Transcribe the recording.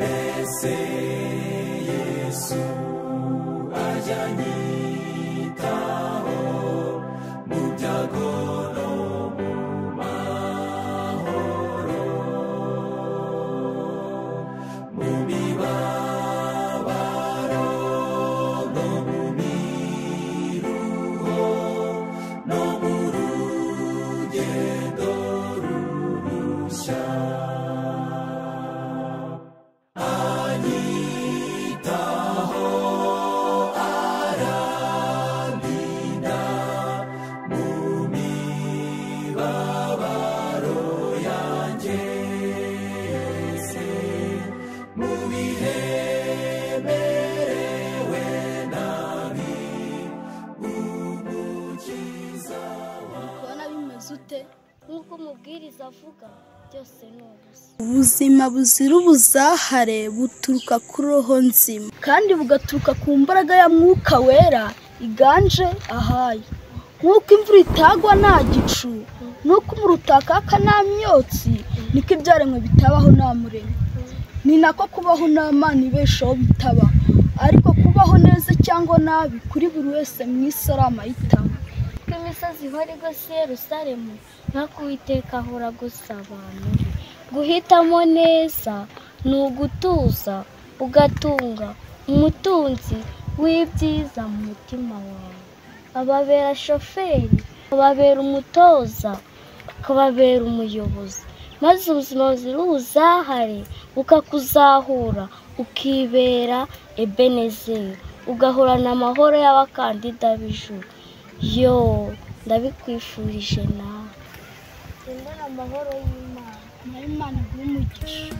Mbese Yesu ajya anyitaho mu byago no mu mahoro, mu mibabaro no mu miruho, no mu rugendo rurushya. Anyitaho arandinda mu mibabaro yanjye yose, mu bihe merewe nabi, Umukiza wanjye. Kubona bimeze ute? Nk'uko umubwiriza avuga, byose ni ubusa. Ubuzima buzira ubuzahare buturuka kuri roho nzima, kandi bugaturuka ku mbaraga ya Mwuka Wera iganje ahayo. Nk'uko imvura itagwa nta gicu, n'uko umuriro utakaka nta myotsi, niko ibyaremwe bitabaho nta muremyi. Ni nako kubaho nta Mana ibeshaho bitaba, ariko kubaho neza cyangwa nabi kuri buri wese mu isi ari amahitamo. Ko imisozi ihora igose Yerusalemu, nk'uko Uwiteka ahora agosa abantu be. Guhitamo neza ni ugutuza ugatunga umutunzi w'ibyiza mu mutima wawe. Ababera shoferi, ababera umutoza, akababera umuyobozi, maze ubuzima buzira ubuzahare bukakuzahura, ukibera Ebenezeri, ugahorana amahoro y'abakandida b'ijuru. Yo, ndabikwifurije nawe. Gendana amahoro y'Imana. Nayo Imana iguhe umugisha.